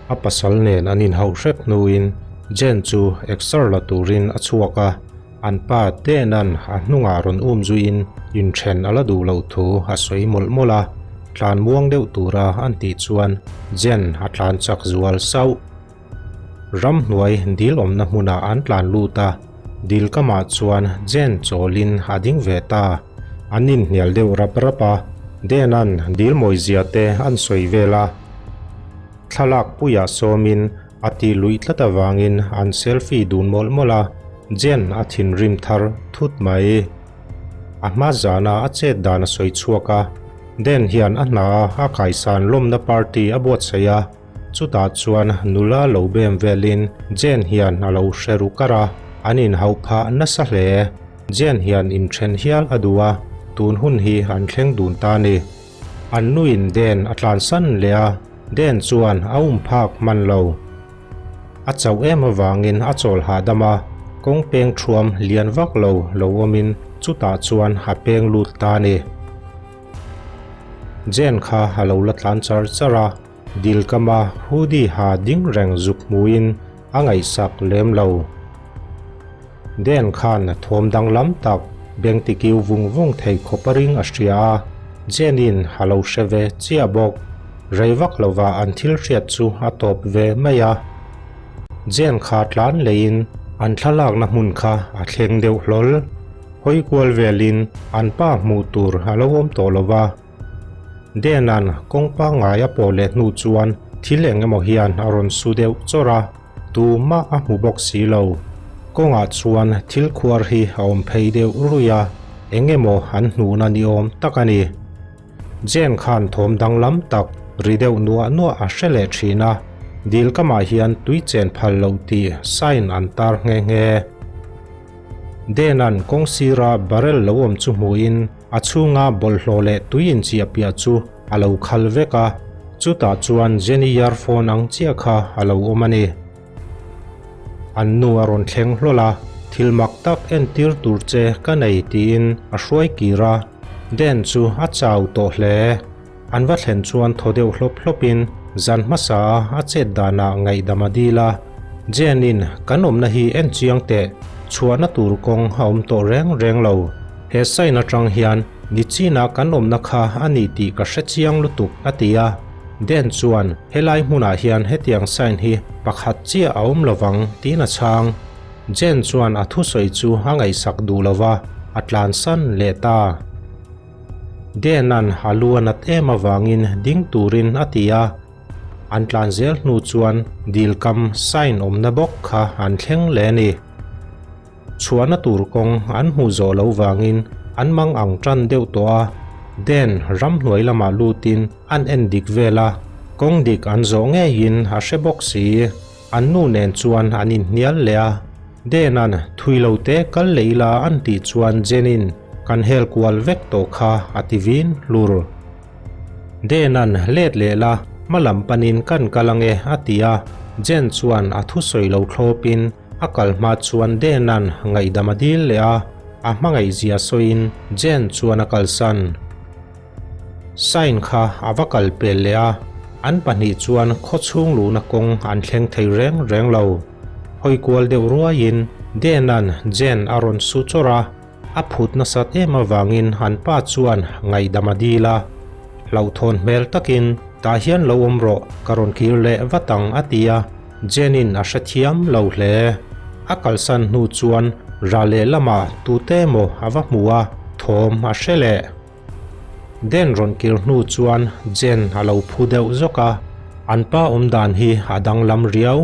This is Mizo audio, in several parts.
A pasal nen an inhauh hrep hnuin Jen chu exer la turin a chhuak a, an pa Dena'n a hnungah rawn um zuiin inthen a la duh loh thu a sawi mawlh mawlh a, tlan muang deuh tura an tih chuan Jen a tlan chak zual sauh. Ramhnuai dil awmna hmunah an tlan lut a, dil kamah chuan Jen chawlin a ding ve ta. An inhnial deuh rap rap a, Dena'n dil mawizia te an sawi vel a. Thlalak puiah sawmin a tih luih tlat avangin an selfie dun mawlh mawlh a, Jen a thinrim thar thut mai. A hma zana a chet dan a sawi chhuak a, Den hian a hna a a kaisan lawmna party a buatsaih a, chutah chuan nula lo bem velin Jen hian a lo hre ru kar a, an inhauh phah nasa hle. Jen hian inthen hial a duh a, tun hun hi an thleng dun ta a ni. An nuin Den a tlansan leh a, Den chuan a um phak hman lo. A chauh em avangin a chawl hahdam a, kawng peng thuam lian vak lo lo awmin chutah chuan a peng lut ta a ni. Jen kha a lo la tlan char char a, dil kama hoodie ha ding reng zuk hmuin a ngaihsak lem lo. Den khan thawm danglam tak beng tikiu vung vung thei khawp a ring a hria a, Jen-in a lo hre ve chiah bawk. Rei vak lova an thil hriat chu a tawp ve mai a. Jen kha tlan leiin an thlalakna hmun kha a thleng deuh hlawl. Hawi kual velin an pa hmuh tur a lo awm tawh lova. Dena'n kawng pangngai a pawh leh hnu chuan thil eng emaw hian a rawn su deuh chawrh a. Tumah a hmu bawk si lo. Kawngah chuan thil khuar hi a awm phei deuh ruih a, eng emaw an hnuhna ni awm tak a ni. Jane khan thawm danglam tak ri deuh nuah nuah a hre leh thin a, dil kamah hian tui chen phal loh tih sign an tar nghe nghe. Dena'n kawng sira barrel lo awm chu hmuhin a chhunga bawlhhlawh leh tui inchiah piah chu a lo khal vek a, chutah chuan Jenny earphone ang chiah kha a lo awm a ni. An nu a rawn thleng hlawl a, thil mak tak entir tur che ka nei tiin a hruai kir a, Dan chu a chau tawh hle. An va thlen chuan thaw deuh hlawp hlawpin zan hmasa a a chet danah ngaihdam a dil a, Jen-in kan awmna hi en chiang teh, chhuahna tur kawng a awm tawh reng reng lo. He sign atang hian Nichina kan awmna kha a ni tih ka hre chiang lutuk, a ti a. Dan chuan, Helai hmunah hian hetiang sign hi pakhat chiah a awm lovang, tiin a chhang. Jen chuan a thusawi chu a ngaihsak duh lova, a tlansan leh ta. Dan-a'n a lu a nat em avangin ding turin a ti a. An tlan zel hnu chuan dil kam sign awmna bawk kha an thleng leh a ni. Chhuahna tur kawng an hmuh zawh loh vangin an mang ang tan deuh tawh a, Dan ramhnuai lamah lutin an en dik vel a, kawng dik an zawh ngeiin a hre bawk si. An nu nen chuan an inhnial leh a, Dan-a'n thui lo te kal leh ila an tih chuan Jen-in kan hel kual vek tawh kha a ti vin hlur. Dan-a'n let leh la, hma lam panin kan kal ange a ti a, Jen chuan a thusawi lo thlawpin A kal hma chuan Dena'n ngaihdam a dil leh a, a hmangaihzia sawiin Jen chuan a kalsan. Sign kha a va kal pel leh a, an pahnih chuan khawchhung luhna kawng an thleng thei reng reng lo. Hawi kual deuh ruaiin Dena'n Jen a rawn su chawrh a, A phut nasat em avangin an pa chuan ngaihdam a dil a, hlauhthawn hmel takin tah hian lo awm rawh, ka rawn kir leh vat ang a ti a, Jen-in a hrethiam lo hle. A kalsan hnu chuan ra lehlamah tute emaw a va hmu a, thawm a hre leh. Den rawn kir hnu chuan Jen a lo phu deuh zawk a, an pa awm dan hi a danglam riau,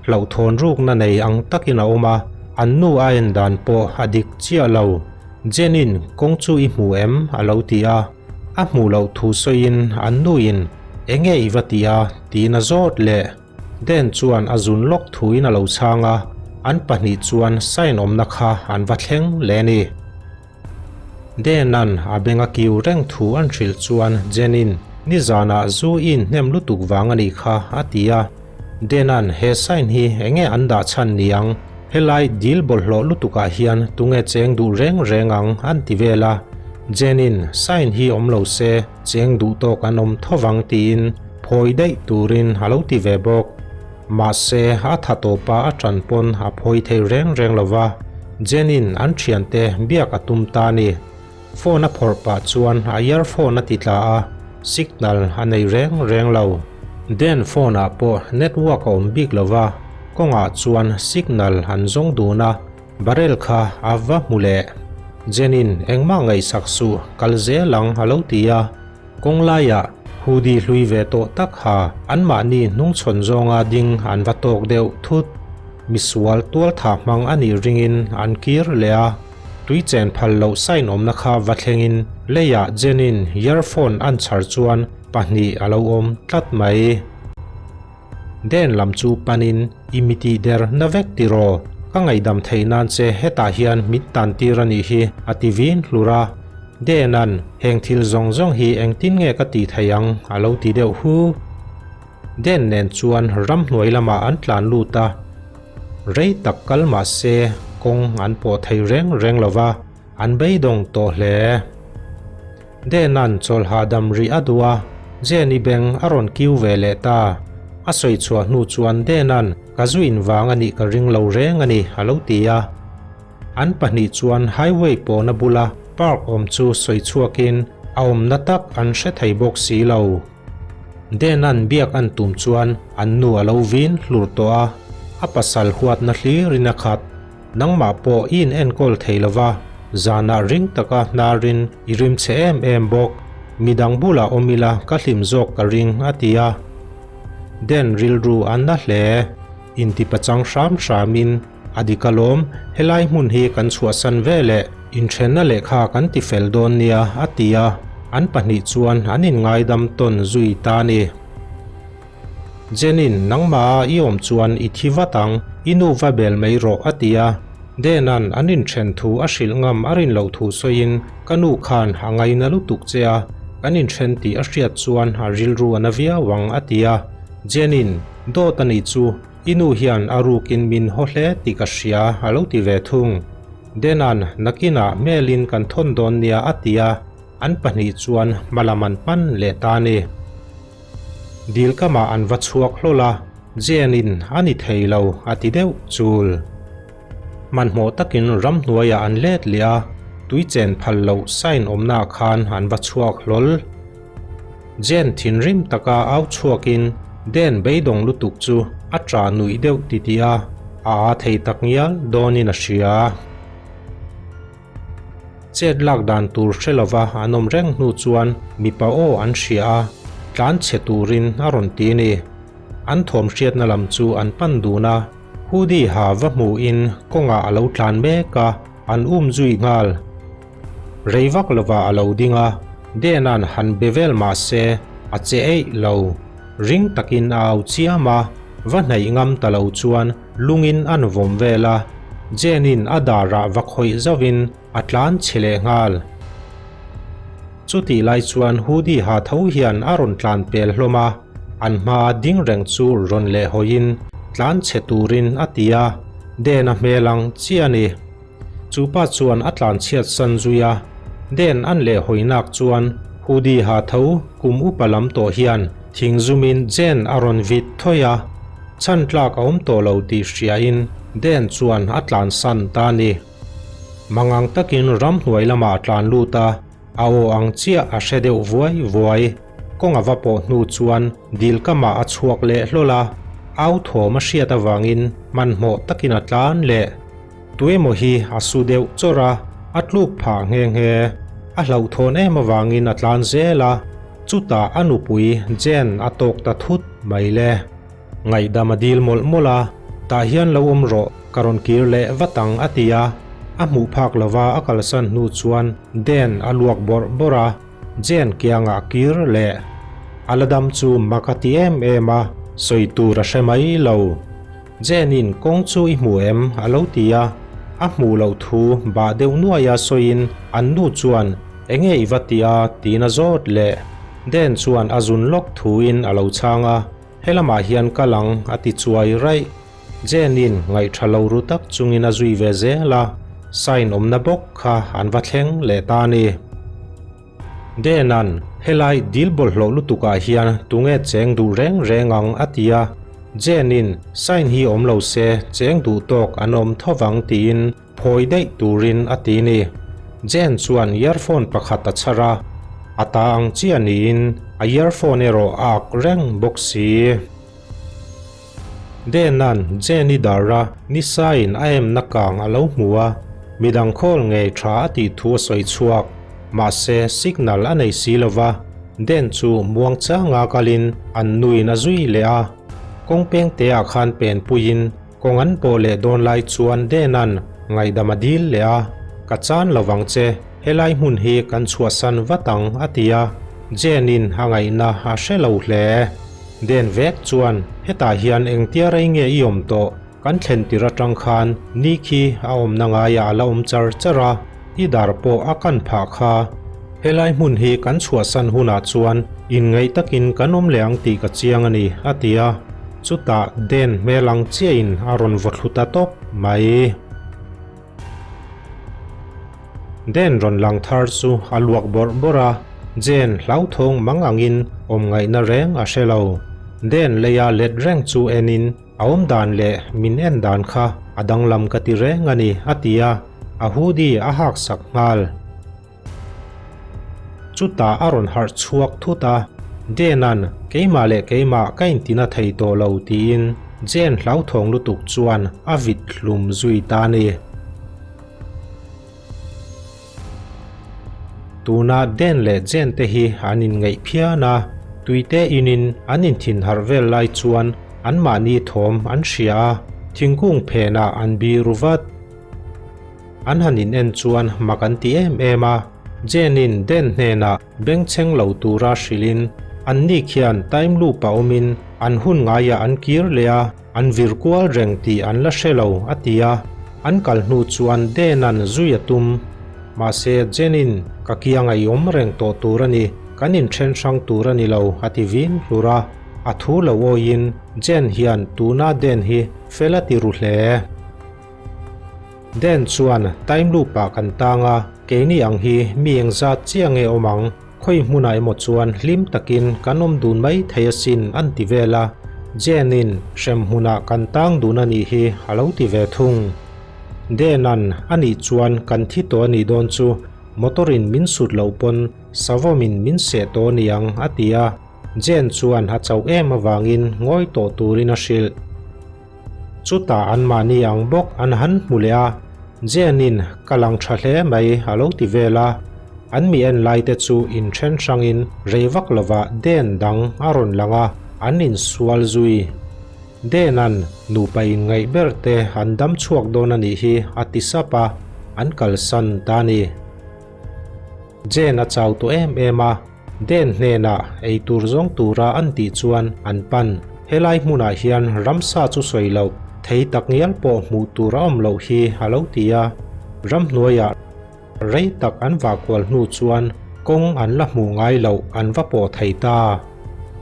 hlauhthawn rukna nei ang takin a awm a, an nu a en dan pawh a dik chiah lo. Jen-in kawng chu i hmu em? a lo ti a, a hmuh loh thu sawiin an nuin enge i va ti a? tiin a zawt leh. Den chuan a zun lawk thuin a lo chhang a, an pahnih chuan sign awmna kha an va thleng leh a ni. Dena'n a beng a kiu reng thu an hrilh chuan Jen-in nizanah zu i inhnem lutuk vang a nih kha a ti a. Dena'n he sign hi enge an dah chhan ni ang? Helai dil bawlhhlawh lutukah hian tunge cheng duh reng reng ang an ti vel a. Jen-in sign hi awm lo se cheng duh tawk an awm tho vang tiin phawi daih turin a lo ti ve bawk. Mahse, a tha tawpa a ṭan pawn a phawi thei reng reng lo va, Jen-in an ṭhiante biak a tum ta a ni. Phone a phawrh pah chuan a earphone a ti tla a, signal a nei reng reng lo. Den phone ah pawh network a awm bik lo va, kawngah chuan signal an zawng dun a, barrel kha a va hmu leh. Jen-in engmah ngaihsak suh, kal zel ang a lo ti a. Kawng laiah hoodie hlui ve tawh tak ha anmahni hnungchhawn zawnga ding an va tawk deuh thut. Misual tualtha hmang a nih ringin an kir leh a, tui chen phal loh sign awmna kha va thlengin leiah Jen-in earphone an chhar chuan pahnih a lo awm tlat mai. Den lam chu panin i mi tih der na vek tiraw? Ka ngaihdam theih nan che hetah hian min tan tir a nih hi a ti vin hlur a. Dena'n heng thil zawng zawng hi engtin nge ka tih theih ang a lo ti deuh hu. Den nen chuan ramhnuai lamah an tlan lut a, rei tak kal mah se kawng an pawh thei reng reng lo va, an beidawng tawh hle. Dena'n chawlh hahdam rih a duh a, Jenny beng a rawn kiu ve leh ta. A sawi chhuah hnu chuan Dena'n ka zu in vang a nih ka ring lo reng a ni a lo ti a. An pahnih chuan highway pawhna bula park awm chu sawi chhuakin a awmna tak an hre thei bawk si lo. Dena'n biak an tum chuan an nu a lo vin hlur tawh a, a pasal huatna hlirin a khat. Nangmah pawh i in enkawl thei lo va, zanah ring taka hnarin i rim chhe em em bawk. Midang bulah awm ila ka hlim zawk ka ring a ti a. Den rilru a na hle. Intipachang hram hramin A dik alawm, helai hmun hi kan chhuahsan ve leh inthenna lehkha kan ti fel dawn nia a ti a, an pahnih chuan an inngaidam tawn zui ta a ni. Jenin, nangmah a i awm chuan i thi vat ang, i nu va bel mai rawh a ti a. Dena'n an inthen thu a hrilh ngam a rin loh thu sawiin, Ka nu khan a ngaina lutuk che a, kan inthen tih a hriat chuan a rilru a na viau ang a ti a. Jenin, dawt a nih chu, I nu hian a rukin min haw hle tih ka hria a lo ti ve thung. Dena'n nakinah hmelin kan thawn dawn nia a ti a, an pahnih chuan hmalam an pan leh ta a ni. Dil kamah an va chhuak hlawl a, Jane-in a ni thei lo a ti deuh chul. Hmanhmawh takin ramhnuaiah an let leh a, tui chen phal loh sign awmnaah khan an va chhuak hlawl. Jane thinrim taka au chhuakin Dan beidawng lutuk chu a ṭah nuih deuh titih a, a aa thei tak ngial dawnin a hria. Chet lak dan tur hre lova an awm reng hnu chuan mipa aw an hria a, tlan chhe turin a rawn ti a ni. An thawm hriatna lam chu an pan dun a, hoodie ha va hmuhin kawngah a lo tlan mek a, an um zui nghal. Rei vak lovah a lo ding a, Dena'n han be vel mah se a che eih lo. Ring takin a au chiam a, va hnaih ngam ta lo chuan lungin an vawm vel a, Jane-in a darah va khawih zauhin a tlan chhe leh nghal. Chutih lai chuan hoodie ha tho hian a rawn tlan pel hlawm a, an hmaa ding reng chu rawn leh hawiin tlan chhe turin a ti a, Den-a hmel ang chiah a ni. Chu pa chuan a tlan chhiat san zui a, Den an leh hawi nak chuan hoodie ha tho kum upa lam tawh hian thing zumin Jane a rawn vit thawi a, chhan tlak a awm tawh lo tih hriain Den chuan a tlan san ta a ni. Mangang takin ramhnuai lamah a tlan lut a, a aw ang chiah a hre deuh vuai vuai. Kawng a va pawh hnu chuan dil kamah a chhuak leh hlawl a, au thawm a hriat avangin hmanhmawh takin a tlan leh. Tuemaw hi a su deuh chawrh a, a tluk phah nghe nghe. A hlauhthawn em avangin a tlan zel a, chutah a nupui Jane a tawk ta thut mai le. Ngaihdam a dil mawlh mawlh a, tah hian lo awm rawh, ka rawn kir leh vat ang a ti a. A hmuh phak lova a kalsan hnu chuan Dan a luak bawrh bawrh a, Jane kiangah a kir leh. A la dam chu mak a ti em em a, sawi tur a hre mai lo. Jane-in kawng chu i hmu em? a lo ti a, a hmuh loh thu bah deuh nuaia sawiin an nu chuan Enge i va ti a? tiin a zawt leh. Dan chuan a zun lawk thuin a lo chhang a, Helamah hian kal ang a ti chuai raih. Jane-in ngaihṭha lo ru tak chungin a zui ve zel a, sign awmna bawk kha an va thleng leh ta a ni. Dena'n, Helai dil bawlhhlawh lutukah hian tunge cheng duh reng reng ang? a ti a. Jane-in sign hi awm lo se cheng duh tawk an awm thovang tiin phawi daih turin a ti ni. Jane chuan earphone pakhat a chhar a, a ta ang chiah niin a earphone erawh a ak reng bawk si. Dena'n Jane-i dara nisain a emna kang a lo hmu a, midang khawl ngei tha a tih thu a sawi chhuak. Mahse, signal a nei si lo va, Den chu muang changa kalin an nuin a zui leh a. Kawng pengteah khan penpuiin kawng an pawh leh dawn lai chuan Dena'n ngaihdam a dil leh a, Ka chan lo vang che, helai hmun hi kan chhuahsan vat ang a ti a, Jane-in a ngaihna a hre lo hle. Den vek chuan hetah hian engtia rei nge i awm tawh? Kan thlen tir atang khan ni khi a awmna ngaiah a la awm char char a, i dar pawh a kan phah kha. Helai hmun hi kan chhuahsan hunah chuan inngaih takin kan awm leh ang tih ka chiang a ni, a ti a. Chutah Den hmel ang chiahin a rawn vaw thlu ta tawp mai. Den rawn lang thar chu a luak bawrh bawrh a, Jane hlauthawng mang angin awm ngaihna reng a hre lo. Den leia let reng chu enin a awm dan leh min en dan kha a danglam ka ti reng a ni, a ti a, a hoodie a hak sak nghal. Chutah a rawn harh chhuak thut a, Dena'n keimah leh keimah ka intina thei tawh lo tiin Jane hlauthawng lutuk chuan a vit hlum zui ta a ni. Tuna Den leh Jane te hi an inngeih phian a, tuite inin an inthinharh vel lai chuan anmahni thawm an hria a, thingkung phenah an biru vat. An han in en chuan mak an ti em em a, Jane-in Dan hnenah bengchheng lo tura hrilhin anni khian time loop-a awmin an hun ngaiah an kir leh a, an vir kual reng tih an la hre lo a ti a, an kal hnu chuan Dan-a'n zui a tum. Mahse Jane-in ka kianga i awm reng tawh tur a ni, kan inthen hrang tur a ni lo a ti vin hlur a, a thu lo awiin Jane hian tuna Dan hi fel a ti ru hle. Dan chuan time loop ah kan tang a, keini ang hi mi engzat chiah nge awm ang, khawi hmunah emaw chuan hlim takin kan awm dun mai thei asin an ti vel a, Jane-in hrem hmunah kan tang dun a nih hi a lo ti ve thung. Dan-a'n a nih chuan kan thi tawh a nih dawn chu motor-in min sut loh pawn savawmin min seh tawh a ni ang a ti a, Jane chuan a chauh em avangin ngawi tawh turin a hrilh. Chutah anmahni ang bawk an han hmu leh a, Jane-in ka lang tha hle mai a lo ti vel a. An mi en lai te chu inthen hrangin rei vak lovah Den dang a rawn lang a, an insual zui. Den-a'n nupa inngaih ber te an dam chhuak dawn a nih hi a ti sap a, an kalsan ta a ni. Jane a chau tawh em em a, Den hnenah ei tur zawng tura an tih chuan an pan. Helai hmunah hian ramsa chu sawi loh, thei tak ngial pawh hmuh tur a awm loh hi a lo ti a. Ramhnuaiah rei tak an vah kual hnu chuan kawng an la hmuh ngai loh an va pawh thei ta.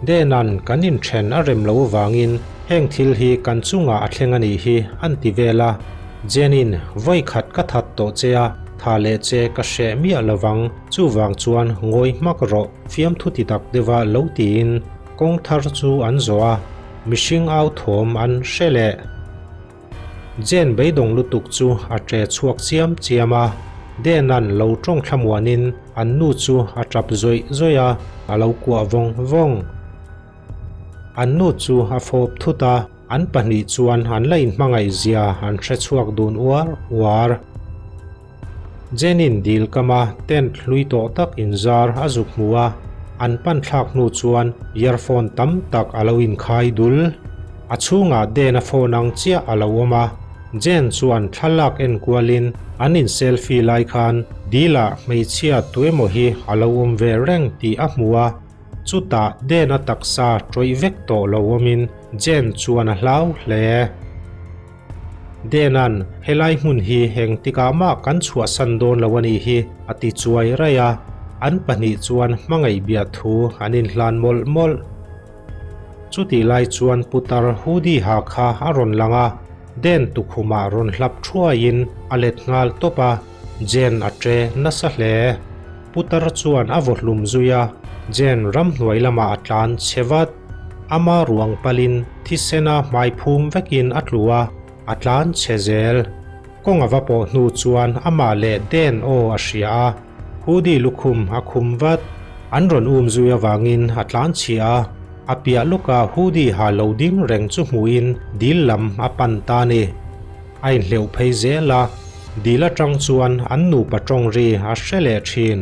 Dena'n kan inthen a rem loh avangin heng thil hi kan chungah a thleng a nih hi an ti vel a. Jenin vawi khat ka that tawh che a, tha leh che ka hreh miah lovang. Chuvang chuan ngawi hmak rawh fiamthu ti tak deuha lo tiin kawng thar chu an zawh a, mihring au thawm an hre leh. Jane beidawng lutuk chu a ṭe chhuak chiam chiam a, Dena'n lo ṭawng thlamuanin an nu chu a ṭap zawih zawih a, a lo kuah vawng vawng. An nu chu a fawp thut a, an pahnih chuan an la inhmangaih zia an hre chhuak dun uar uar. Jenin dil kama tent hlui tawh tak inzar a zuk hmu a, an pan thlak hnu chuan earphone tam tak a lo inkhai dul. A chhungah Den a phone ang chiah a lo awm a, Jen chuan thlalak en kualin an in selfie lai khan dilah hmeichhia tuemaw hi a lo awm ve reng tih a hmu a, chutah Den a taksa tawih vek tawh lo awmin Jen chuan a hlau hle. Dena'n, Helai hmun hi engtikah mah kan chhuahsan dawn lo a nih hi, a ti chuai raih a. An pahnih chuan hmangaih biah thu an inhlan mawlh mawlh. Chutih lai chuan putar hoodie ha kha a rawn lang a, Den tukhumah rawn hlap thuaiin a let nghal tawp a, Jen a ṭe nasa hle. Putar chuan a vaw hlum zui a, Jen ramhnuai lamah a tlan chhe vat. Ama ruang palin thisena hmai phum vekin a tlu a, a tlan chhe zel. Kawng a va pawh hnu chuan amah leh Den aw a hria a, Hoodie lukhum a khum vat. An rawn um zui avangin a tlan chhia a, a piah lawkah Hoodie ha lo ding reng chu hmuhin dil lam a pan ta a ni. A inhleuh phei zel a, dil atang chuan an nupa tawng ri a hre leh thin.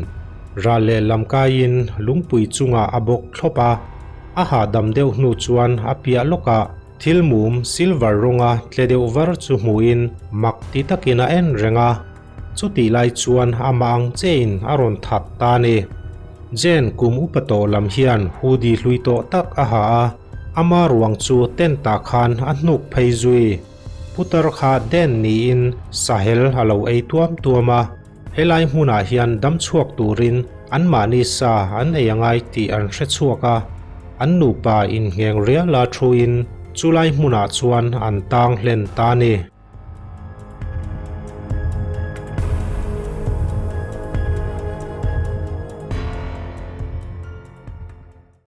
Ral leh lam kaiin lungpui chungah a bawk thlawp a, a hahdam deuh hnu chuan a piah lawkah thil mum silver rawnga tle deuh var chu hmuhin mak ti takin a en reng a. Chutih lai chuan amah ang chein a rawn that ta a ni. Jane kum upa tawh lam hian hoodie hlui tawh tak a ha a, ama ruang chu tent ah khan a hnuk phei zui. Putar kha Den niin sahel a lo ei tuam tuam a, helai hmunah hian dam chhuak turin anmahni sa an ei angai tih an hre chhuak a, an nupa inngheng riala thuin chulai hmunah chuan an tang hlen ta a ni.